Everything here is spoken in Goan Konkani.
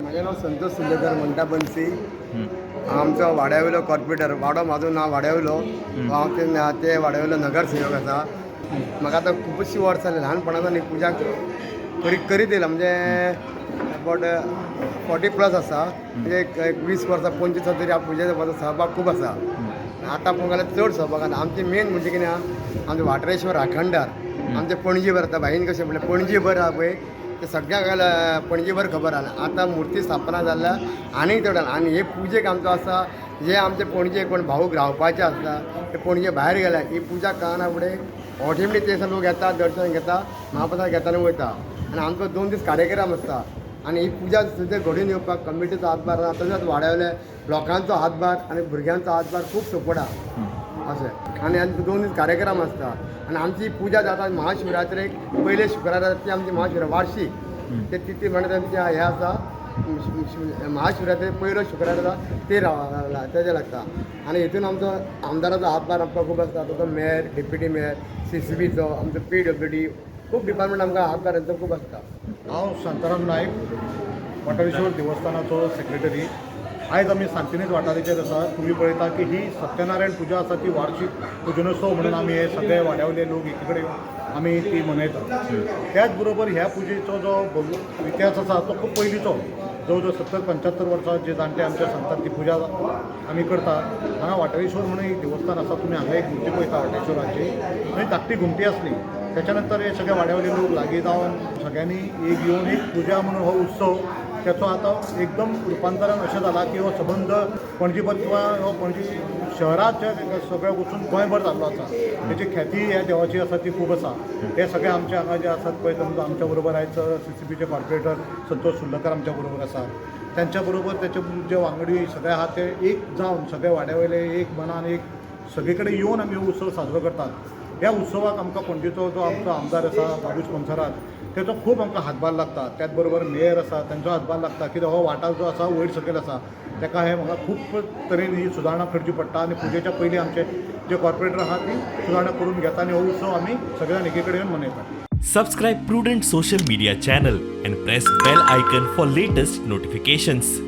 म्हजें नांव संतोष सुर्लेकर म्हणटा बन्सी. आमचो वाड्यावयलो कॉर्पोरेटर, वाडो म्हाजो नांव वाड्यावयलो, हांव ते ते वाड्यावयलो नगरसेवक आसा. म्हाका आतां खुबशीं वर्सां जालीं, ल्हानपणासान ही पुजा करीत करीत येयला, म्हणजे अबावट 40+ आसा. म्हणजे एक एक 20 वर्सां, 25 वर्सां तरी हांव पुजेचो म्हजो सहभाग खूब आसा. आतां पळोवंक गेल्यार चड सहभाग आसा. आमची मेन म्हणजे कितें आहा, आमचे वाठारेश्वर राखणदार आमचे पणजी भर आतां भाईन कशें म्हणलें, पणजी भर आहा पळय, ते सगळ्यांक पणजी भर खबर आहा. आतां मुर्ती स्थापना जाल्ल्या आनीक चड. आनी हे पुजेक आमचो आसा, जे आमचे पणजे कोण भाऊक रावपाचे आसता, ते पणजे भायर गेल्या, ही पुजा कळना फुडें ऑटोमॅटीक ते लोक येता, दर्शन घेता, महाप्रसाद घेता आनी वयता. आनी आमचो 2 दीस कार्यक्रम आसता आनी ही पुजा सुद्दां घडून येवपाक कमिटीचो हातभार आसा, तशेंच वाड्यावयल्या लोकांचो हातभार आनी भुरग्यांचो हातभार खूब सपोर्ट आहा अशें. आनी आनी 2 दीस कार्यक्रम आसता आनी आमची पुजा जाता महाशिवरात्रेक, पयले शुक्रारा ती आमची महाशिवरात्र वार्षिक ते तिथे म्हणटा तेमचे हें आसा, महाशिवरात्री पयलो शुक्रार आसा ते तेजे लागता. आनी हितून आमचो आमदाराचो हातभार आमकां खूब आसता. तो मेयर, डेप्युटी मेयर, सीसीबीचो, आमचो पीडब्ल्यूडी, खूब डिपार्टमेंट आमकां हातभार यांचो खूब आसता. हांव शांताराम नायक, वाठारेश्वर देवस्थानाचो सेक्रेटरी. आयज आमी सांतिनेज वाठाराचेर आसा. तुमी पळयता की ही सत्यनारायण पुजा आसा ती वार्षिक पुजनोत्सव म्हणून आमी हे सगळे वाड्यावयले लोक एकी कडेन येवन आमी ती मनयतात. त्याच बरोबर ह्या पुजेचो जो इतिहास आसा तो खूब पयलींचो, जवळ जवळ 70-75 वर्सां जे जाणटे आमचे सांगतात ती पुजा आमी करतात. हांगा वाठारेश्वर म्हणून एक देवस्थान आसा. तुमी हांगा एक मूर्ती पळयता वाटेश्वराची, थंय धाकटी घुमटी आसली. त्याच्या नंतर हे सगळे वाड्यावयले लोक लागीं जावन सगळ्यांनी एक येवन एक पुजा म्हणून हो उत्सव त्याचो आतां एकदम रुपांतरण अशें जाला की हो सबंद पणजीभर किंवा हो पणजी शहराच्या सगळें वचून गोंयभर जाल्लो आसा. तेची ख्याती ह्या देवाची आसा ती खूब आसा. हे सगळे आमचे हांगा जे आसात पळय, समजा आमच्या बरोबर आयज सीसीबीचे कॉर्पोरेटर संतोष सुर्लकर आमच्या बरोबर आसा. त्यांच्या बरोबर त्याचे जे वांगडी सगळे आहा ते एक जावन सगळे वाड्या वयले एक मनान एक सगळे कडेन येवन आमी हो उत्सव साजरो करतात. ह्या उत्सवाक आमकां पणजेचो जो आमचो आमदार आसा बाबूश मोन्सेरात, तेचो खूब आमकां हातभार लागता. त्याच बरोबर मेयर आसा तेंचो हातभार लागता, कित्याक हो वाठार जो आसा वयर सकयल आसा, तेका हे म्हाका खूब तरेन ही सुदारणा करची पडटा. आनी पुजेच्या पयलीं आमचे जे कॉर्पोरेटर आहा ती सुदारणा करून घेता आनी हो उत्सव आमी सगळे जाण एकी कडेन येवन मनयतात. Subscribe Prudent Social Media channel and press bell icon for latest notifications.